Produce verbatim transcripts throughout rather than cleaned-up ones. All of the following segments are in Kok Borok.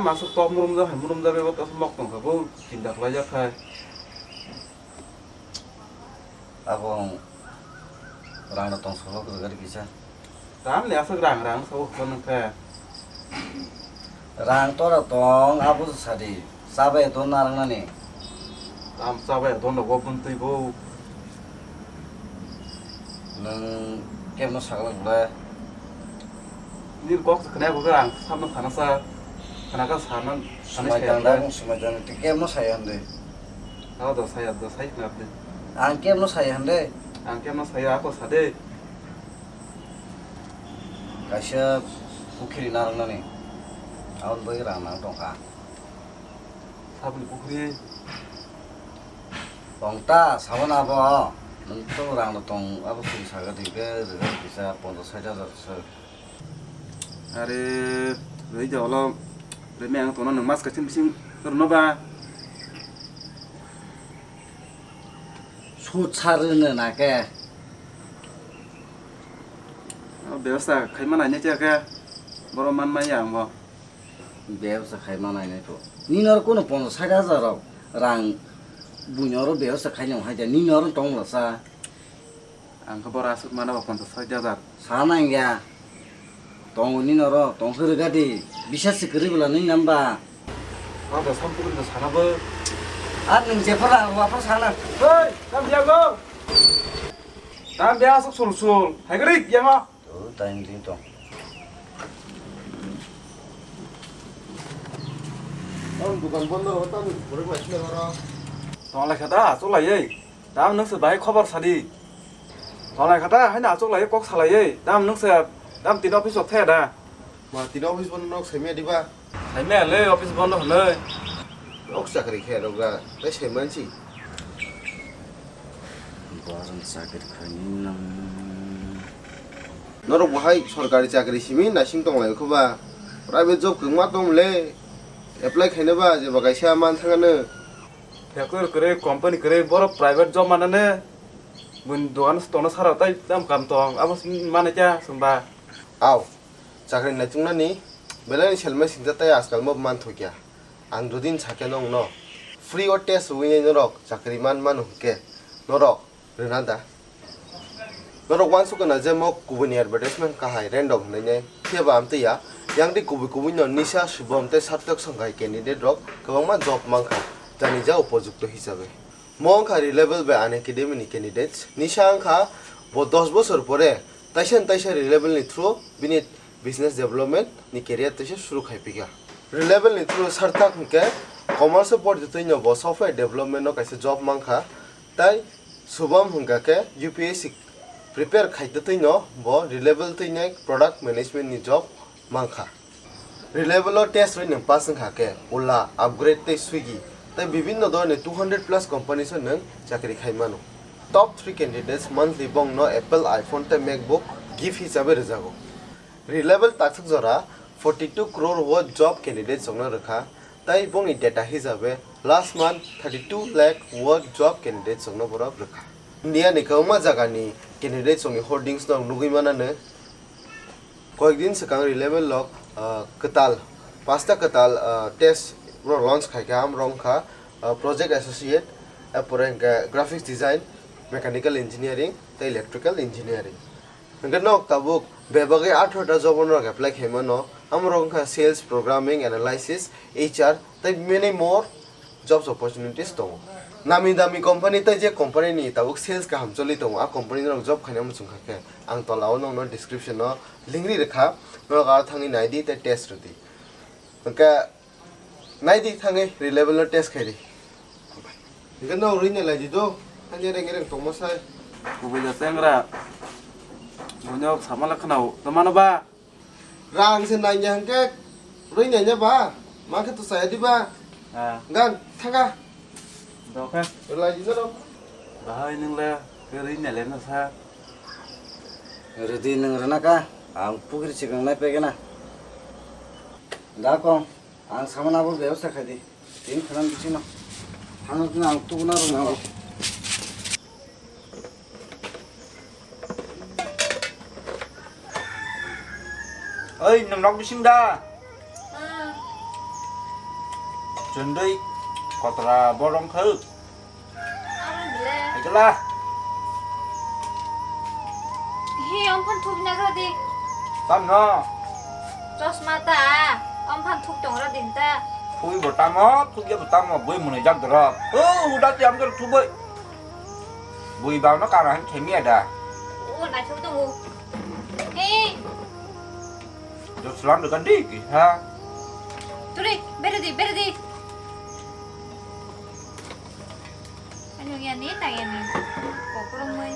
Masuk tok murumjak hai murumjak ebo kaisa mok tongkha bo chinta khlaijak khai. Abo rang rok tong salo kwrwi gari kisa. Tamni aswk rang rang sabo hwnka nang khe. Rang tora tong abo sadi. Chabai don narang nani. Tam chabai don rok bo bun twi bo. Nwng kemno sagla bole. Nini kok se khwnaya kok ang samno khana sa. Khana ka sana. Sumai tang da, sumai tang, tei kemno saya hande. Abo do saya do sai khna de. Ang kemno saya hande. Ang kemno saya ako sa de. Kaisa pukhiri narang nani. Aboni bagwi rang nang tongkha. Saboni pukhiri. Tong ta, sabon abo. Nwng to rang no tong, abo sing saga di ke, rega kisa ponchash sait hajar se. Are, roi ja olo, roi me ang tono nwng mas kachim bising, rwno ba. Sut sar rwno na ke. Abo bebosta khai ma nai ne cha ke, boro man ma ya ang bo. Bebsa khai ma nai nai to. Nini oro kono ponchash sait hajar rok rang buino oro bebsa khai nang hai da. Nini oro tong la sa. Ang khe boro aswk mana ba ponchash sait hajar. Sa nang ya. Tongo nini oro, tong khe rega di. Bisas se kwrwi bwla nini namba. Abo sam pukri da sana bo. Ar nwng jephar rang rwa phar sana. Hei, tam biya go. Tam biya aswk sul sul. Hai gari yang. To, time din tong. Ang dukan bondo, tamo borok bai sini oro. Tong lai kha da, achuk lai ei. Tam nwng se bai khobor sadi. Tong lai kha da, haino achuk lai kok salai ei. Tam nwng se, tam tin office ok thaya da. Ma tin office bondo nok saimya diba? Saimya le office bondo hwnwi. Ok chakri khe rok da, tei saimansi. Borok chakri khaini nang. Norok bo hai sorkari chakri simi naising tong lai kho ba? Private job kwbangma tong le. Apply khaina ba jeba kaisa man thangano. Factory kwrwi, company kwrwi, borok private job manane. Bun dogan tongna sara tai tam kam tong, abo simi mane kya sumba. Aw. Chakri naichuknani belai selmai singsa tei ajkal mo manthokya. Ang jodi sakhe nongno free o test rwinai norok chakri man mano hwnkhe norok rwna da? Norok uansukgwna je mo kubuini advertisement kahai random hwnwi nai. Phiya ba amtwi ya, yang tei kubui kubui no Nisha, Shubham tei Sarthak song hai candidate rok kwbangma job mankha, jani ja upojukto hisabe. Mo wngkha Reliable bai Unacademy ni candidates. Nisha wngkha bo dos bosor pore taisa ni taisa Reliable ni through bini business development ni career taisa suru khai phi kha. Reliable ni through Sarthak hwnkhe commerce o pori twi no bo software development no kaisa job mankha, tai Shubham hwnkha khe U P S C prepare khai twi no bo Reliable twi nai product management ni job mankha. Reliable o test rwi nwng pass wngkha khe Ola, Upgrade tei Swiggy tei bibinno dhoroni two hundred plus companies o nwng chakri khai mano. Top three candidates monthly bongno Apple iPhone tei MacBook gift hisabe rwjago. Reliable taksuk jora forty two crore worth job candidates rokno rwkha, tei bongni data hisabe last month thirty two lakh worth job candidates rokno borok rwkha. India ni kwbangma jagani candidates rokni hoardings no nugwi manano. Koyekdin swkang Reliable lok, ah, kwtal, pasta kwtal, ah, test rok launch khai kha, amrok wngkha, ah, Project Associate, apore hwnkhe Graphics Design, Mechanical Engineering tei Electrical Engineering. Hwnkhe nok tabuk bebagwi atharota job rok apply khai mano, amrok wngkha Sales, Programming, Analysis, H R tei many more jobs opportunities tongo. Nami dami company tei je company ni tabuk sales kaham choli tongo, a company rok job khaina muchung kha khe ang tola o nokno description o link ri rwkha, norok aro thangwi nai di tei test rw di. Hwnkhe nai di thangwi Reliable no test khai di. Hwnkhe no rwi nai lai di do, hanya reng reng tongma sai. Kubui da chengra, buino samala khwnao, tongmano ba? Rang se nangya hwnkhe rwi nangya ba? Ma khe to chaya di ba? Ah. Gang thanga. Dokha. Lai di no. Bahai nwng le rwi nai le no sa. Rwdi nwng rwna ka. Ang pukri chikang nai pegena. Da kong. Ang samana abo bebostha khai di. Tin khwnam bisino. Hano tino ang tuguna rwna abo. Oi, nwng nok bising da? Ah. Chundui kotora borong khau. Aro bile. Ikla. Hi, omphan thuk na rodi. Tam no. Chosma ta, omphan thuk tong rodi ta. Thui bo tamo, thuk ya bo tamo, bui muni jak doro. O, uda ti am dor thuboi. Bui ba no kara han khemi ada. O, na thuk tu. Hi. Jok salam dekan di, ha? Turi, bere di, bere di. Ano yani, ta yani. Kokrong mai.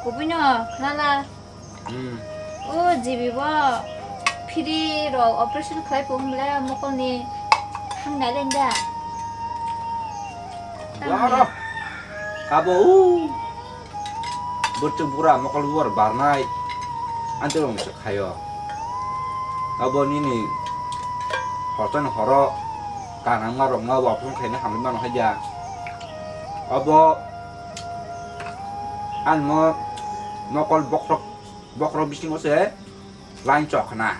Kubui no, nala. Hmm. O, jibi bo. Phiri rok operation khlai pung le, mokol ni. Hang nai lenda. Yaro. Kabo, u. Bwrchuk bura mokol bubar barnai, antorok se khaio. Abo nini hortani horo kanangma rokno bo operation khaina hamwi mano haida. Abo anmo mokol bokhorok, bokhorok bisingo se line chok khna.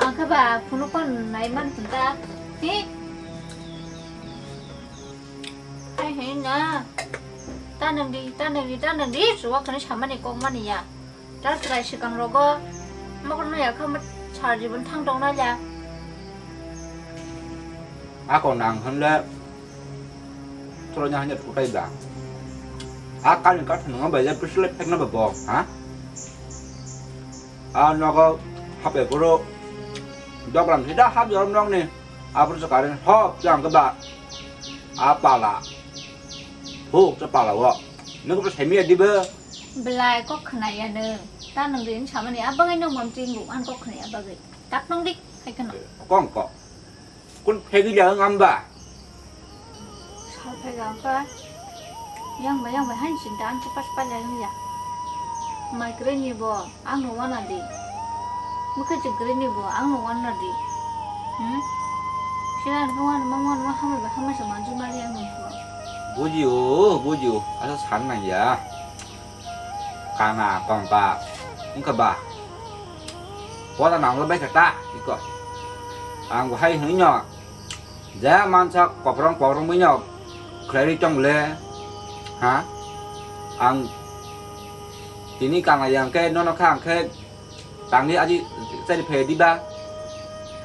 Ang khe ba phunuk phano nai man phun ta. Hi. Hai hai na. Ta nang di, ta nang di, ta nang di. Chuwa khani samani kok mani ya. Ta chwrai swkang rogo. Mokol no ya kha ma sar jibon thang tong na ya. Ako nang hwnle. Chwrai nya hanya thutai ba. A kal ni kar thang ma ba ya pisle phek na ba bo, ha? A nogo hape boro dogram sida hap jorom nokni. Abro se karen hop jang ke ba. A pala. Huk se pala wo. Nung ko semi adi be. Belai kok khna ya nung. Ta nung rin samani abagai nung mam ting bu an kok khna ya abagai. Tak nung dik hai khna. Kong kok. Kun phegi ja ngam ba. Sal phega kha. Yang ba yang ba han sin dan chu pas pa la ya. Mai kre ni bo ang no wana di. Mukha chik kre ni bo ang no wana di. Hmm? Sila no wana ma wana ma hama ba hama sa manju mari ang no. Buji o, buji o. Asa san nang ya. Kana kong ba. Ungka ba. Wala nang lo bai kata. Iko. Ang hai hino. Ja mansa koprong koprong bini khlai tong le, ha? Ang tini kana yang khe nono kha ang khe tangni aji chari phe diba,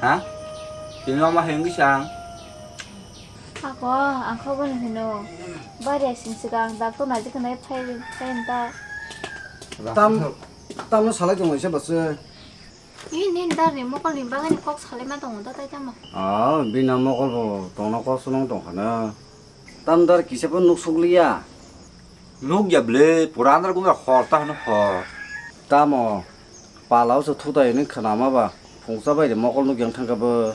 ha? Tini omo hengwi sang. Ako, ang kho bono hino. Bari asing sigang doctor naji khnai phai phai ta. Tam, tamno salai tong laisa bwswk. Ih, nini dad ni mokol ni bagwi ni kok salaima tongo da tai tamo? Ah, bini mokol bo tongna kok swlwng tong khana. Tam dar kisa bo nuk sukliya. Nuk ya ble, pura andar gumra hor ta hwno hor. Tamo, palao se thutai ni khwnama ba, phungsa bai de mokol nuk yang thangka bo.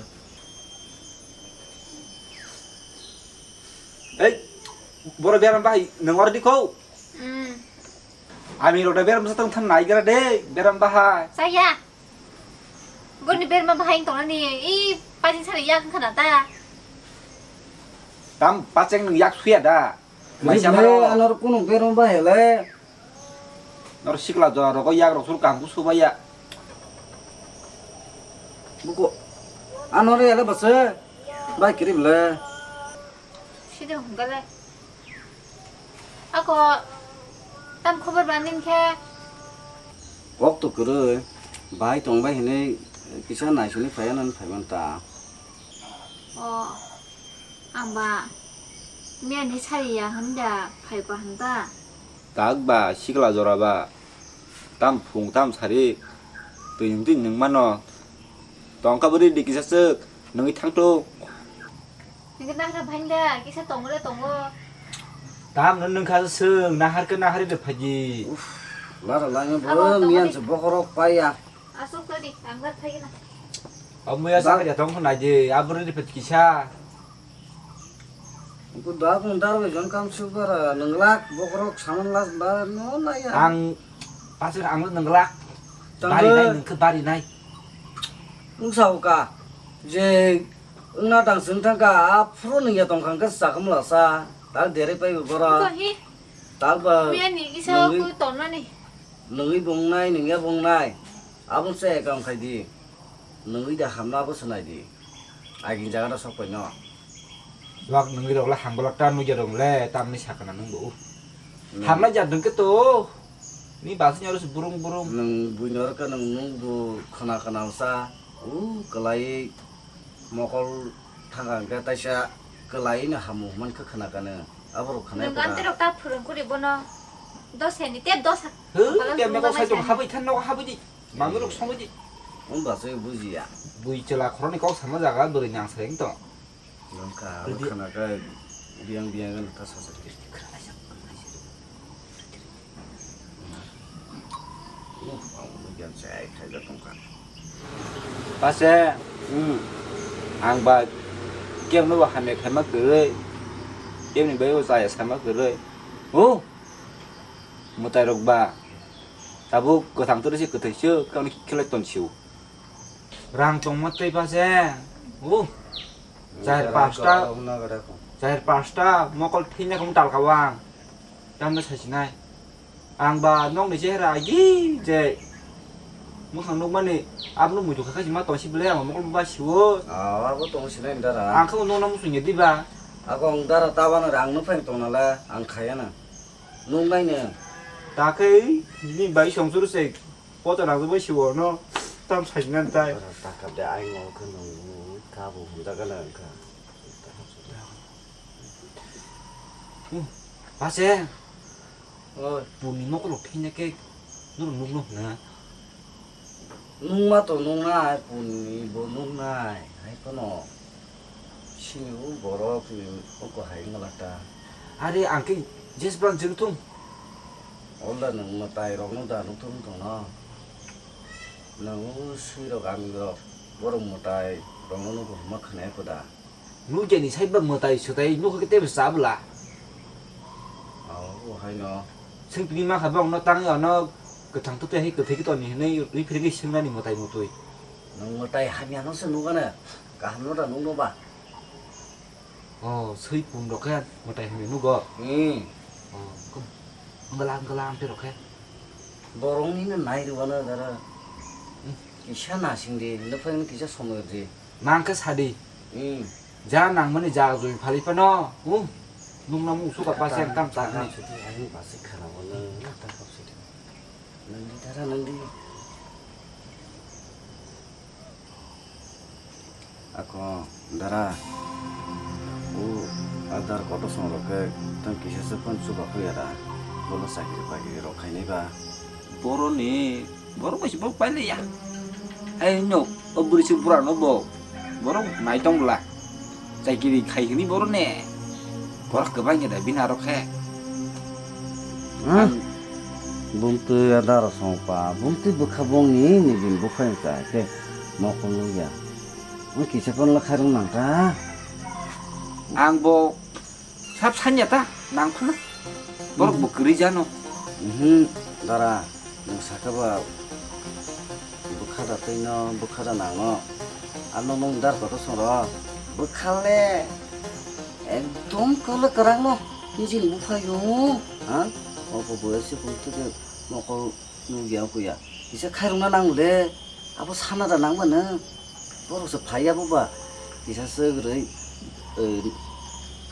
Ei, boro beram bai, nang oro di kho. Hmm. Ami rok da beram sa tong than nai gara de, beram bahai. Saya. Boni berma bahai tong nani, i pajin sari yak khana ta. Tam pacheng nung yak suya da. Maisa maro. Anor kunu berma bahai le. Nor sikla jora rogo yak rok sul kam ku subaya. Buku. Anor ya le basa. Bai kiri bele. Sida hungkale. Ako tam khobor ba nini khe? Kok to kwrwi, bai tong bai hinwi kisa naisini phaiya nani phaiman ta. O, ang ba miyani sari ya hwn da phai ba hwn ta. Tak ba sikla jora ba, tam phung tam sari, twi nwng twi nwng mano. Tongkha bwrwi di kisa swk, nwngwi thangthung. Nungkhe nahar bhai da, kisa tongo le tongo. Tam no nungkha swng, nahar khe nahar de phaji. Uff, lara langa bo miyan se bokhorok paiya. Asuk to di, ang bar phaigena. Amuya sa ya tong khna je, abro de phet kisa. Ko da kun dar be jon kam su bara nunglak bokhorok saman las ba no na ya. Ang pasir ang nunglak. Bari nai nungkhe bari nai. Wng sa o ka je wngna tang chwng thang kha, a phuru nung ya tong kha hwnkhe chakhamla sa, tak derek pai bo borok. Iko hi? Tak ba miyani kisa nungwi, koi tonmani. Nungwi bo wngnai, nungya bo wngnai. Aboni se ekam khai di. Nwngwi da hamla bo swnai di. Agini jaga no sok paino. Wak nwngwi rok le hambolak ta nugya rong le, tamni sakana nwng bo. Nwng- Hamla jat nwng khe to. Ni basing aro se burung burung. Nwng buino rwkha nwng nwng bo khana khana sa. U kwlai mokol thanga hwnkhe taisa kwlai no hamu hwnkhe khana kano. Aborok khana Nwng kwna. Amtwi rok ta phwrwng kuri bono. Dose ni tep dosa. Hw, Bala tep phwrwng mekok sai tong manai habwi than nogo habwi di. Manwi rok songwi di. Wng ba se bujiya. Bui chwla khoroknwi kok sama jaga bwrwi nang sai wng tong. Nang kha, abo Ridi. Khana khe biyang biyang no ta sasak di. Uff, ang no biyang sai khaijak tong kha. Pase, hmm, ang ba kemno ba hamya khaima kwrwi, kemni bai bo chaya sama kwrwi. Oh, mwtai rok ba. Tabuk kwthang twi se kwthwi se kang khelai ton sio. Rang tongma tei ba se. Uh. Jair pasta. Jair pasta mokol thina kong tal kawang. Tamno sasinai. Ang ba nokni chehra agi je. Mukhang nukmani abno muitu kha khajima tongsi bwle ang mokol ba siwo. Ah, abo tongsinai dara. Ang khe nokna muchungya diba. Ako ang dara tabana rang nukphai tongnala ang khayana. Nuknaino. Takhai ni bai songchuru se poto rajagwi siwo no tam sajna tai. Ora takap de ai ngol khe nung kabo hunda gala wngkha. Hmm, base. Oi. Puni mokolo thina ke nuru nukno hna. Nungma to nungnai, puni bo nungnai, hai phano sini o borok ni oko hai wngla ta. Are ang khe jesbang jeng thung. Ola nwng mwtai rok no da nukthung tongno. Nwng o sui rok ami rok borok mwtai rok no nugo hwnma khwnai ko da. Nukjani saiba mwtai swtai nukha khe teibo chabwla. Oh, haino. Swngtini makha bokno tangwi ano kwthang twi hai kwthwi khe toni hinwi ri phirigwi swngnani mwtai mutwi. Nwng mwtai hamya no se nukgana, kaham no da nukno ba? Oh, swi pum rok khe mwtai hamya nugo? Hmm. Oh, kom. Wngla, wngla, ang tei rok khe. Borokni no nai rwano dara. Hmm. Kisa nasing di, nokphai kisa somoi di. Mang khe sadi. Hmm. Ja nangmani ja joi phali phano. Hmm. Nung nang musu ka pasang tam ta ni. Sudi ani basi khana bono, ta kap sidi. Nang di dara, nang di. Ako, dara, o adar koto song rok khe tang kisa se phone chuba khuya da, bolo chakri bakri rok khainai ba. Boroni, borok bai se borok pailai ya. Ai no, o bwrwi se bura no bo, borok nai tong bwla. Chakiri khai hini borok ne. Borok kwbang ya da bini aro khe. Hmm? Ang bumtwi adar songpa, bumtwi bwkha bongni ni din bukhai cha khe mokol nukya. Ang kisa phone la khairung nang ta. Ang bo sab sanya ta nang phano. Borok bo kwrwi jano. Mhm, dara, nwng sakha ba bwkha da twi no, bwkha da nang no. Ano nwng dar koto song rok. Bwkha le. Ekdom kwlwk kwrang no, nijini buphai o, ha? Obo bo ese bumtwi mokol nukya kuya. Kisa khairokna nang le, abo sana da nang mano. Borok se phai ya bo ba. Kisa se gwnwi, eh,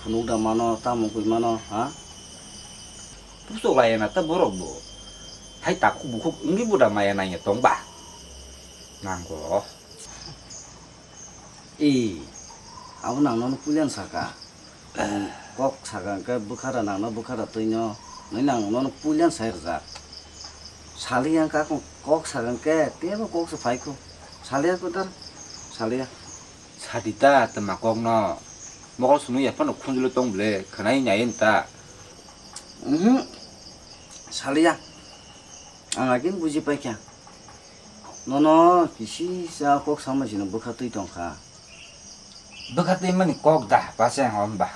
phunuk da mano, tamo wngwi mano, ha? Pusok laiya na ta borok bo. Hai takhuk bukhuk wngwi bo da maya nangya tong ba. Nang ko. E, abo nang nono puilan saka. Nwng kok saka hwnkhe bwkha da nang no bwkha da twi no. Nai nang nono puilan sai rwjak. Saliya hwnkhe akung kok saka hwnkhe teibo kok se phai kho. Saliya kwtal, saliya. Sadi ta twma kok no. Mokol swnwi ya phano khunjulo tong bwle khwnai nai ta. Mhm. Saliya. Ang agin buji paikha. Nono kisi sa kok sama sino bwkha twi tongkha. Bwkha twi mani kok da, bacheng hom ba?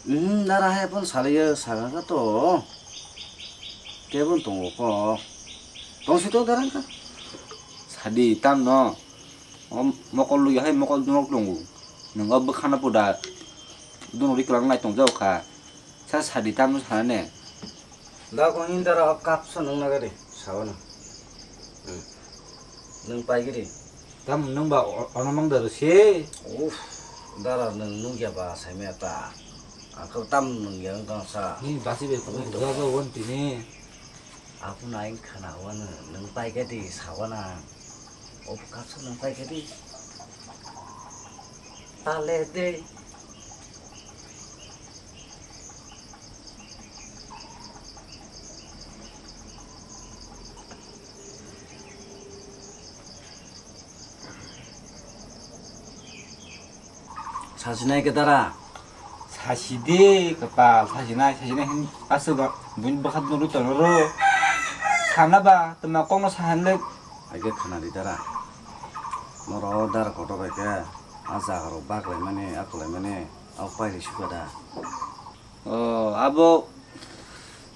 Hmm, dara hai phone saliyo, saka kha to. Kebon tongo kok. Tongsi to dara kha. Sadi tamno. O mokol lwi hai mokol dunok tongo. Nwngo bwkhano poda dunok ri kwlangna tongjago kha. Sa sadi tamno sanane. Da kong hindara o kapsa nung nagari, sawana. Hmm. Nung paigiri. Tam nwng ba o-, ono mang da rw se. Uff, dara nwng nukya ba saimaya ta. Ang khe tam nwng ya wng tong sa. Nini basi bai kok buja jago wng tini. Aphun aing khana wano nwng paikha di sawana. O bwkha su nwng paikha di. Tale de. Sasinai ke dara? Sasi de, kapal, sasinai, sasinai hin aswk ba, buin bwkha dunu tonoro. Sana ba, tama kokno sahan le. Aige khana di dara. Noro dara kotor bai ke, a jaga rok bak lai mani, a kulai mani, a pai ri suka da. O, abo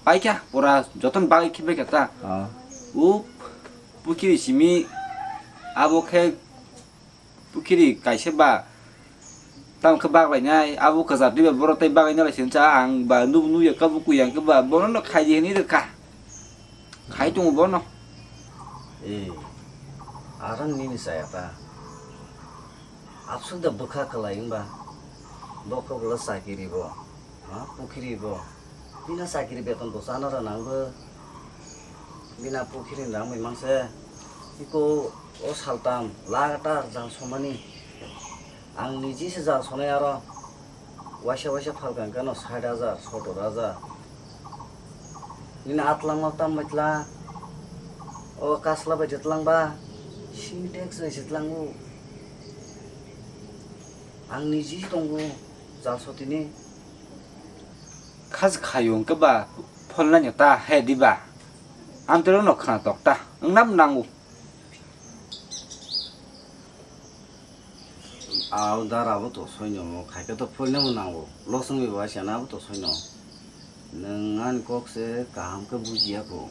paikha, pura joton bagwi khibaikha ta. Ah. U pukhiri simi abo khe pukhiri kaisa ba tamo khe baglainai, abo kwchar diba borok tei bagwi nalai sini cha ang ba nuk nukya kabo kuyang khe ba bono no khai di hinwi rwkha. Khai tongo bono. Eh, aram nini chaya ta. Absuk da bwkha kwlai wngba. Bo khe bwla chakiri bo. Ha, pukhiri bo. Bina chakiri beton bo chana rw nang bo. Bina pukhiri ni rang bai mangse. Iko o saltam lagatar jal somani. Ang niji se jal sonai aro. Waisa waisa phalka hwnkhe no sait hajar, sotor hajar. Nini atlang ma tam bai tlang. O kasla bai je tlang ba. Sintex bai se tlango. Ang niji tongo jal sotini. Khas khayo hwnkhe ba pholnani ta he diba? Amtwrwngno khna tok ta, wngnam nango. Au dara bo to soino, khaikhe to pholnamo nango, losongni bo aisana bo to soino. Nwng ani kok se kaham khe bujiya kho.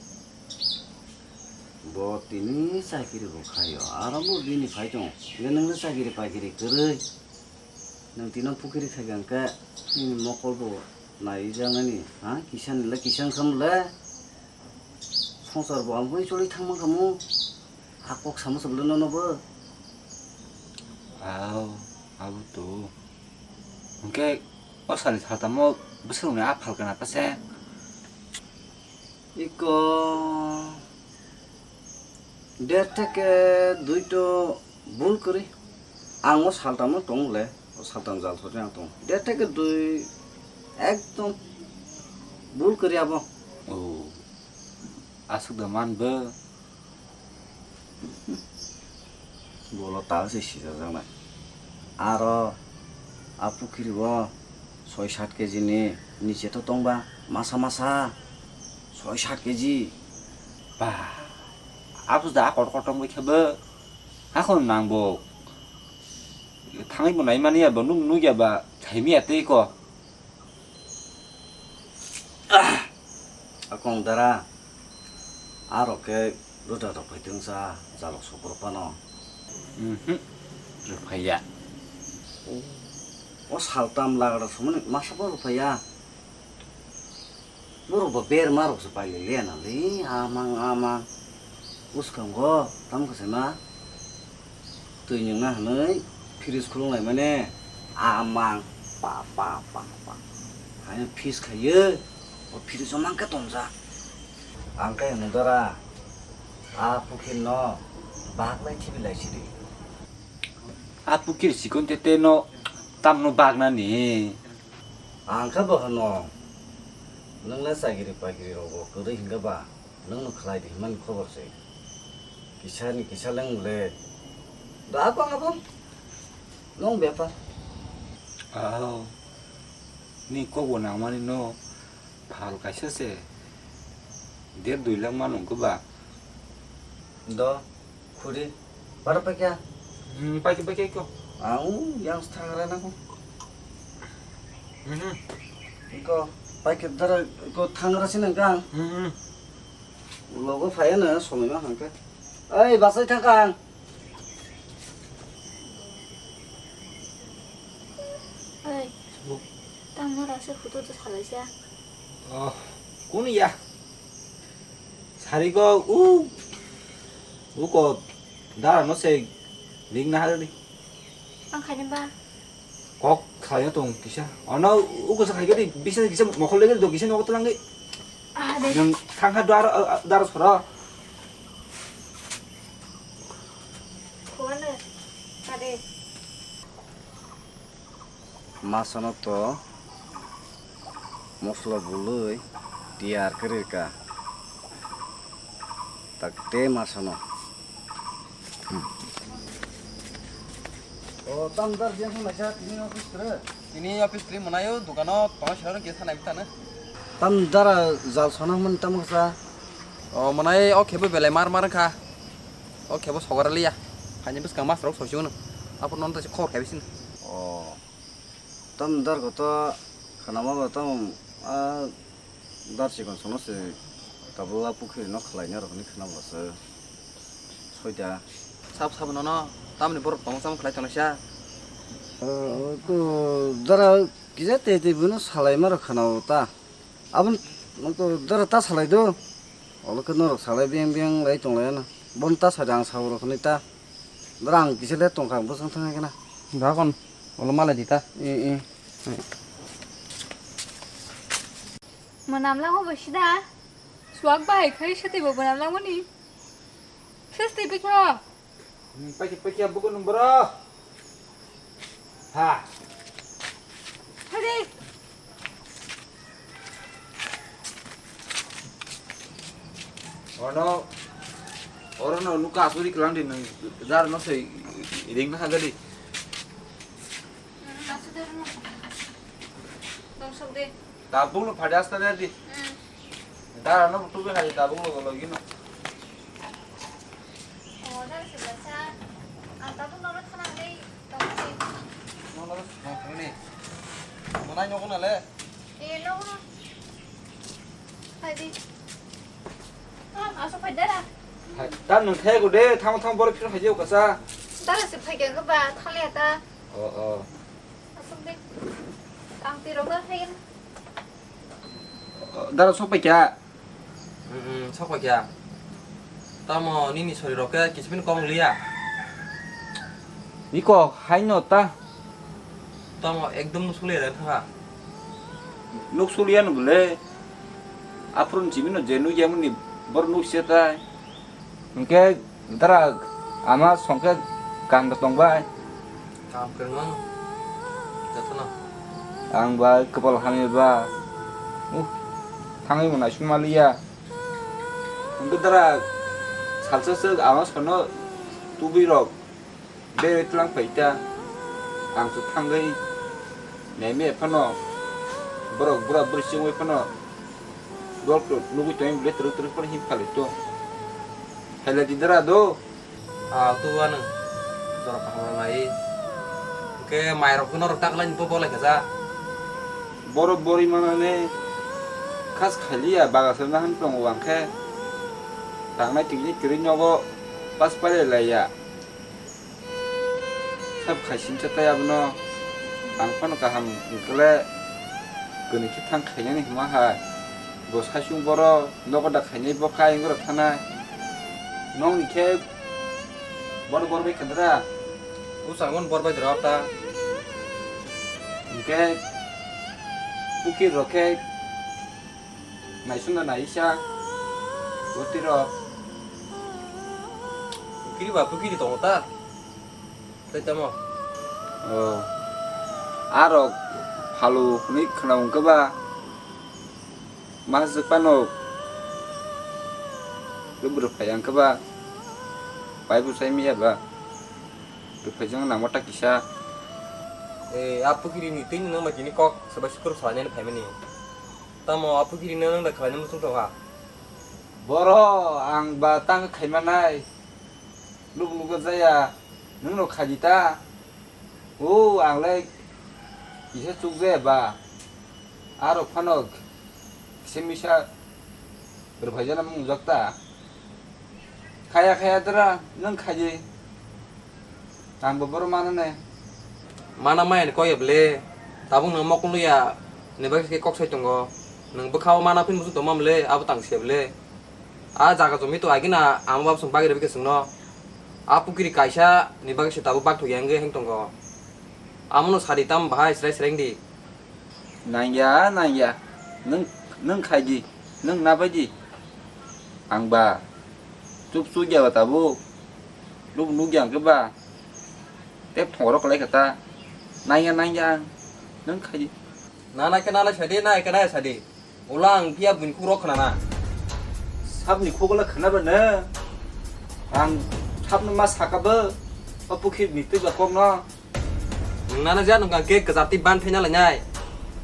Bo tini chakiri bo khaio, aro bo bini phai tongo. Hwnkhe nwngno chakiri pakiri kwrwi. Nwng tino pukhiri khaikha hwnkhe nini mokol bo naijaknani, ha? Kisa ni le kisa wngkha mole. Songsar bo amgwi choli thangma khamu. A kok samo se bole nono bo. Au, abo to. Hwnkhe o salni saltamo bwswk rokni a phalka na ta se. Iko der theke dui to bul kwrwi. Ang o saltamo tong le, o saltam jal sori ang tong. Der theke dui ekdom bul kwrwi abo. O, aswk da man bo. Bolo tal se sijajaknai. Aro a pukhiri o soi sat keji ni niche to tongba masa masa soi sat keji. Ba, abos da a kotor kotor wngkhe bo. Hakon nang bo. Thangwi bo naimani ya bo nuk nuk ya ba thaimi ya tei ko. Akong dara, arok khe roda rok phai tongsa jalok sopor phano. Mhm. Rwphaiya. O, o saltam lagra sumani masa bo rwphaiya. Borok bo berma rok se pailai le na le amang amang. Bwskango tamo khe se ma twi nwngna hwnwi fridge khulung lai mani amang pa pa pa pa. Haino fridge khaiyo o fridge o mang khe tongjak. Ang khe hwnwi dora a pukhirno bak lai thibi lai sidi. A pukhir sikon tete no tamno baknani. Ang khe bo hwno nwng le chagiri pagiri rogo kwrwi hinkhe ba. Nwng no khlai di hwnmani khobor se. Kisa ni kisa leng le. Da ko abo. Nwng bepar. Aw. Ni kok bo nangmani no phal kaisa se. Der dui lakh man wngkhe ba. Do khuri. Bara paikha. Hmm, paikha, paikha ko. Ang yang thangra na ko. Mhm. Ko paikha dara ko thangra sinang kang. Mhm. Logo phaiya na somoi ma hangkhe. Oi, basai thang kang. Oi. Tamo rasa photo to salaisa. Oh, kun ya. Sarigo u, uko dara no se Ring na hari. Ang khaini ba. Kok khlai tong kisa. Ono ugo sa khai gadi bisa kisa mokol lagi do kisa nogo tlang di. Ah, de. Yang thangha dar dar sora. Kuana. Kade. Masano to mosla bului tiyar khe rwkha. Tak te masano. O, tam dar jeng naisa tini office kre. Tini office kre manayo dukano tong sero ke sanai bitana. Tam dara jal sona man tam sa. O, manai o khebo belai mar mar kha. O khebo sogara liya. Hani bwskang mas rok soisu no. Apo non ta khor khabisin. O. Tam dar ko to khana ma ba tam a dar sikon sono se tabla pukhri no khlai na rok ni khana ba se. Soita. Sab sab no no. Tamni borok tong sam khlai tong sa. O, ko dara kisa te te buno salai ma rok khana o ta. Abon, nokto dara ta salai do. Olo khe norok salai beng beng lai tong lai ano. Bon ta sai ang sa rok ni ta. Dara ang kisa le tong kha bwswng thang khe na. Dakon, olo malai di ta. E, e. Mwnam lango bo sida. Suak bahai khai sati bo mwnam lango ni. Sasti bikho. Hmm, paikhe, paikhe, buko nung boro. Ha. Hadi. Ono, oro no nuka asuri kelang di nung jar no sei ring na hagadi. Kasu de no. Dong sok de. Tabung no phadi asta de di. Hmm. Dara no tubi hai tabung no logi no. Oh, dara se basa. Ang tabung no thana dei tong si. No no no ni. Monai no ko na le. Eh, no no. Hai di. Ah, aso phai dara. Hai, ta nung thai ko de, thang thang bor phir hai jeu kasa. Dara se phai gen ko ba, thale ta. Oh oh. Asok de. Ang tiro ba hai. Dara sok pai kya? Hmm, sok pai kya? Tamo nini sori rok ke kisipin kong liya. Niko hai no ta. Tamo ekdom nuk suliya da thanga. Nuk suliya no bole. Aphuru ni simi no je nuk ya mani bor nuk se tai. Hwnkhe dara ama songkhe kam da tongbai. Kam kwrwng ang jotono. Ang ba kwpal hamya ba. Uh, thangwi mwnai sung maliya. Hwnkhe dara salsa swk ama sono tubui rok berwi tlang phai ta. Ang su thangwi naimaya phano borok bura buri chengwi phano. Dol khe nugwi tongwi bwle twrwk twrwk phano him khalai to. Khailai di dara do. Ah, tu ano. Dora kaham lai. Oke, mai rok no rok tak lain po bolai kaja. Boro bori manane khas khaliya baga se nahan tongo ang khe. Tangnai tingni kwrwi nogo pas palai laiya. Sab khai singsa tai abono ang phano kaham wngkhe le kwnwi khe thang khainani hwnma hai. Bo saichung boro nogo da khainai bo kha ayang gora thanai. Nokni khe bor bor bai khandra. Bwskango bor bai dra ta. Hwnkhe pukir rok khe naisingno naisa bwtwi rok. Pukiri ba pukiri tongo ta. Tei tamo? Oh. Arok phalu hwnwi khwnao hwnkhe ba, masuk phano rwphai ya hwnkhe ba, pai bwsai miya ba, rwphaijak nangma ta kisa. Eh, a pukiri ni twi nwng ma tini kok swbai sukur salainani phaimani. Tamo a pukiri no nwng da khlaina muchung tongkha? Boro, ang ba tang khaimanai. Nuk nuk jaya. Nwng no khaidi ta? O, ang le kisa chukjaya ba. Aro phano kisa misa rwphaijana mungjak ta. Khaya khaya dra nwng khaidi. Ang bo boro mano ne. Mana maya ni kok ya bwle. Tabuk nwng mokol ya ni bagwi khe kok sai tongo. Nwng bwkha o mana phini muchung tongma bwle, abo tang se bwle. A jaga jumi to agina ama baba chwng bagwi rwbaikhe chwngno. A pukiri kaisa ni bagwi se tabuk bakthok ya wngwi heng tongo. Amono sadi tam bahai srai srai wngdi. Nangya, nangya. Nwng, nwng khai di. Nwng na bai di. Ang ba. Chup chup ya ba tabuk. Lub nuk ya ang khe ba. Tep thongro kwlai kha ta. Nangya, nangya ang. Nwng khai di. Na, na khe na lai sadi, na khe na sadi. Ulo ang phiya buini khukrok khnana. Sabni khukrok khnaba no? Ang sabno ma sakabo, o pukhirni twi ba kokno. Nana ja nungkha khe kwchar twi ban phaina lainai.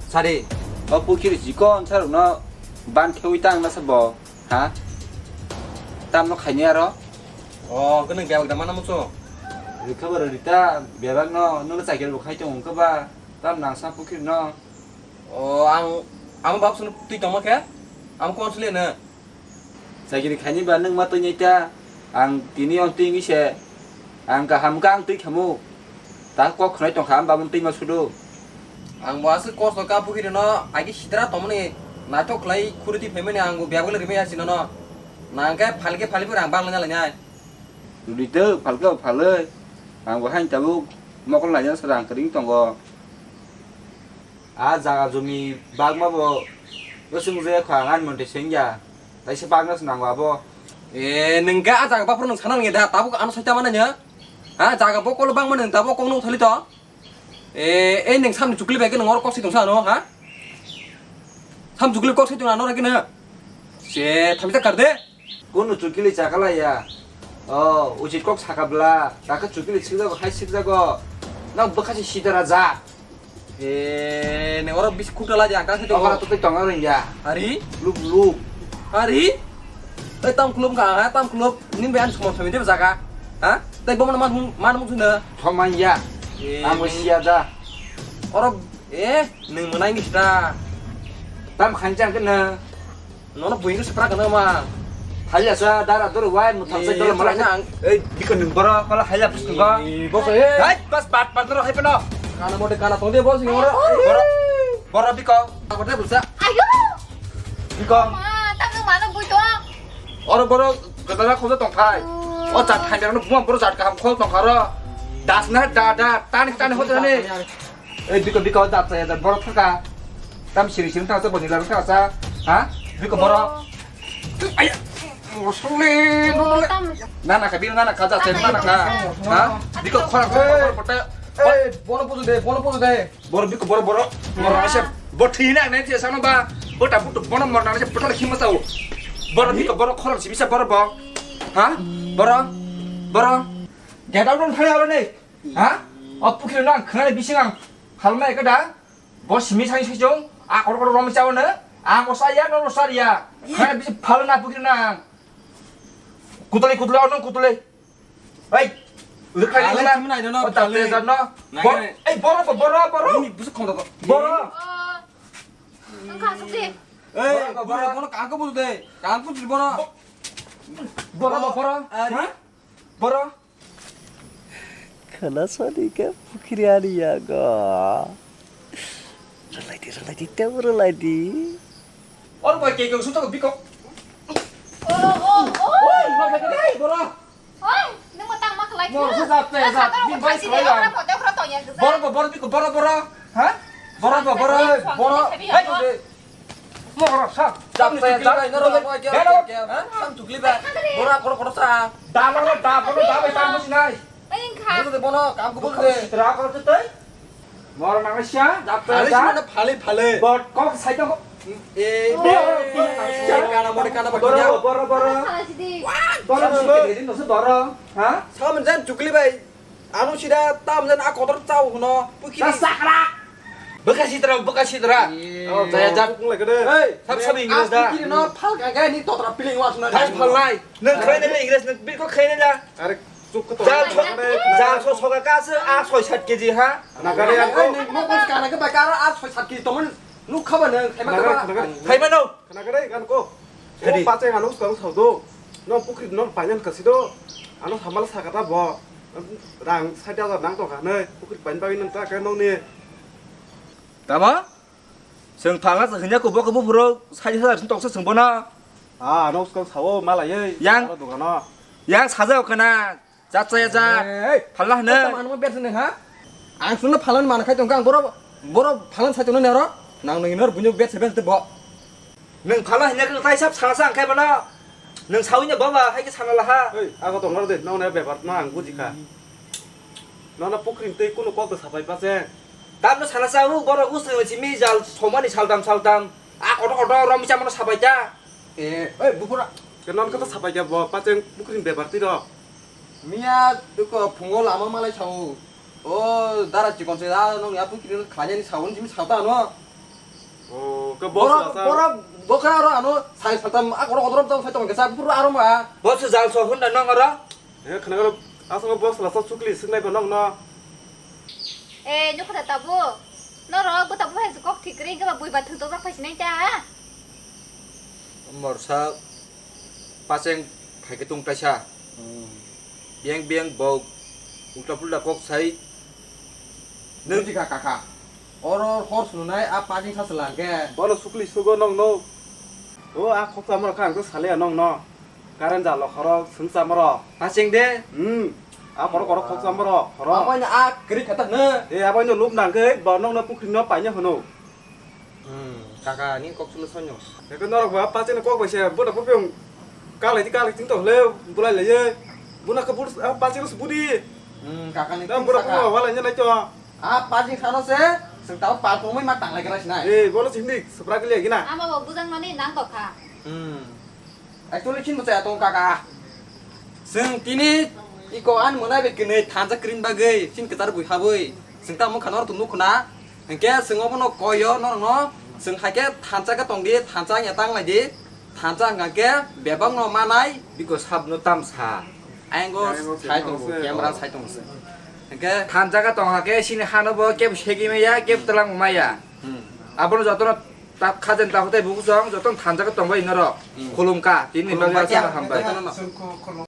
Sari. O pukhir chikon sarokno ban khewi ta ang nasa bo, ha? Tamno khaini aro? O, kwnwi bebak da mana muchung? Rikha ba rita, bebakno, nwngno chakiri bo khai tongo wngkha ba? Tam nangsa pukhirno. O, ang, amo bab sunu twi tongma khe? Amo kon sule na? Chakiri khaini ba nwng ma twi nai ta? Ang tini on twi wngwi se. Ang kaham kha ang twi khamu. Ta kok khnai tongkha ang babun twi ma sudu. Ang bo aswk kosto ka pukhirino agi sidra tongmani naithok khlai khuri twi phaimani ang bo bebak le rimai ya sinono. Nang khe phalke phalke ang bang laina lainai. Rudi to phalke phaloi. Ang bo hain tabuk mokol laina sa rang kring tongo. A jaga jumi bagma bo bwswng je kha ngan monte sengya. Taisa bagna se nango abo. E, nwng ga a jaga baphuru nwng sana nangya da, tabuk ano saita mana nya? Ha, jaga bo kolo bangma nwng tabuk kokno uthali to. E, e, nwng samni chukli bai khe nwng oro kok sai tongsa ano, ha? Sam chukli kok sai tong ano ragina. Se, thamita kar de. Kunu chukili chakala ya. O, uchit kok sakabla, takhe chukili sikjago, hai sikjago. Nang bwkha se sidara ja. E, ne oro bis khukta la ja, kang se to. Okara to tong aro ya. Ari? Lup lup. Ari? Ei tam kulum ka, ha, tam kulum. Ning be an sumon sumon de jaga. Ha? Tei bo man man man mung sunda. Thoman ya. E, ang bo ning siya da. Oro, e, ning manai ni sta. Tam khanjang kena. Nono buino sepra kana ma. Haya sa dara doro wai mutham sa dolo mala. Ang. Ei, biko nung boro pala haya pus nung. Ei, boso, ei. Hai, pas pat pat doro hai peno. Kana mode kana tongde boso ngoro. Boro, boro biko. Mode busa. Ayo. Biko. Ma, tam nung mana bui to. Oro boro gadara khoja tong thai. O chat thai berano buma boro chat kaham khol tong kharo. Das na da da, tani tani hoja ni. Ei, biko, biko, da, da, da, borok thaka. Tam siri siri thaka, boni lalu thaka, ha? Biko, borok. Ay, mosole, mosole. Nana ka, bil nana ka, da, nana ka. Ha? Biko, khora, khora, khora, khora. Ei, bono puju de, bono puju de. Boro, biko, boro, boro. Moro ase, bo thina nai thia sano ba. Bo ta butu bono moro nai se, botol khima sao. Boro, biko, boro, khora, sibisa, boro, bo. Ha? Boro, boro. Get out on fire, ne? Ha? O pukhirino ang khwnani bising ang halmai ekha da? Bo simi sai sui chong, a kor kor rom chao no? Ang bo saya, no bo saria. Khwnani bising phalna pukhirino ang. Kutuli, kutuli, ono kutuli. Ei, udah kali na. Simi nai dono, o tate kutuli. Jat no. Nai, bor-, nai. Ei, boro, boro, boro. Ini busuk khom to. Boro. Oh. Ang kasuk de. Ei, boro, boro, boro, kangko busu de. Kangko busu boro. Boro, boro. Ari. Ha? Boro. Khana sani khe pukhiri ani yago. Rwlaidi, rwlaidi, tebo rwlaidi. Oro bai kei kong sutok biko. Oh, oh, oh. Oi, ma khe dei, boro. Oi, nung ma tang ma khlai. Boro se jat, jat, jat, bini bai khlai. Boro, boro, boro, biko, boro, boro. Ha? Boro, boro, boro. Hei, boro. Mohoro sa. Jap, jap, jap. Boro, boro, boro. Boro, boro, boro sa. Da, boro, da, boro, da, bai tang businai. Bai wngkha. Busu de bono, kam ko busu de. Sitra ko tu tei. Moro nang sia, jap, jap. Phale, phale. Bot kok sai to. Eh, kana mori kana bot. Boro, boro, boro. Boro, boro. Boro. Ha? Saman jan chukli bai. Ano sida tam jan a kotor chao hwno, pukhiri. Ta sakra. Bwkha sitra, bwkha sitra. Oh, jaya jak. Hey, sab sab English da. Pukhiri no phal ka ga ni totra piling wa suna. Thai phal nai. Nang khai nai English nang biko khai nai da. Are chuk ko. Jal so, jal so soga ka se a soi sat K G ha. Nagari ang ko. Mo ko kana ka ba ka a soi sat K G to man. Nuk khaba nang khai ma ka ba. Khai ma no. Khana kare gan ko. Khadi. O pache ano skang sao do. No pukri no painang kasi do. Ano samal sakata bo. Rang sadi hajar nang tongkha ne. Pukri pain bagwi nang ta ka nong ni. Tama? Seng thanga se hanya ko bo ko bufuro sadi hajar sing toksa seng bona. Ah, ano skang sao malai. Yang. Ano dogano. Yang saja kana. Cha cha ya cha. Hey, hey. Phalna hne. Tamo ano bet sene ha? Ang suno phalan man khai tongkha, ang boro, boro phalan sai tongno nero. Nang nang nor bunyo bet se bet bo. Nang phala hne khe tai sab sana sa ang khai bana. Nang sawi ne baba hai khe sana laha. Hey, ako tongro de, nong ne bebar ma ang buji kha. Nona pukri tei kuno kok sapai pa se. Tamno sana sa u boro usri simi jal somani saldam saldam. A koto koto rom chamano sapai ta. Eh, oi, bufura. Ke non kata sapai ya bo, pacheng pukri bebar tiro. Miya duko phungo lama malai sao. O dara chikon se da nong ya pukri khlanya ni sao ni sao ta no. O, ke boss Boro, la sa. Boro, bokra ro ano sai satam a koto koto rom tong sai tong ke sa bufura aro ma. Boss jal so hunda nong aro. Eh, khna ro, asal boss la sa chukli singnai ba nong no. Eh, nukho da tabuk. Norok bo tabuk hai kok thik ring khe ba bui ba thwng tok jak phai sinai ta. Morsa pacheng phai khe tung taisa. Hmm. Biang biang bo ulta pulta kok sai. Nung jika kaka. Oro hor sununai a pacheng sa selang khe. Bono sukli sugo nong no. O a khok chamar kha ang to sale nong no. Karen jalo khoro sung chamaro. Pacheng de. Hmm. A khoro khoro khok chamaro khoro. Abo ni a kri khata ne. E abo ni lup nang khe bo nong no pukri no paine hono. Hmm. Kaka ni kok sulu sonyo. Eko norok ba pacheng kok bai se bo da pupung. Kalai di kalai ting to le bulai le ye. Buna ke bur pacheng su budi. Hmm, kaka ni. Dam bura kuma wala nya nai to. A pacheng sano se sung tao pal pungmai ma tanglai kra sinai. E bono sindi supra kili gina. Ama bo bujang mani nang to kha. Hmm. Actually, chin bwchaya tongo kaka. Chwng tini iko ani mwnai bai kwnwi thansa kwrwini bagwi chin kwchar bui habwi. Chwng tamo kha norok tongo khuna. Hinkhe chwng obono koyo norokno chwng hai khe thansa khe tongdi, thansa wngya tanglai di. Thansa wngkha khe bebakno manai. Biko sabno tamsa. Ayang go Ayang go sai tongo, sai tongo. Camera sai tongo se. Hinkhe thansa khe tongkha khe chini hano bo kebo segwi maya, kebo twlang maya. Hmm. Abono jotono Ta khajen ta hotai buku song joto thansa khe tongbai norok. Hmm. Khulumkha tini bagwi aswk hambai. Khulumkha.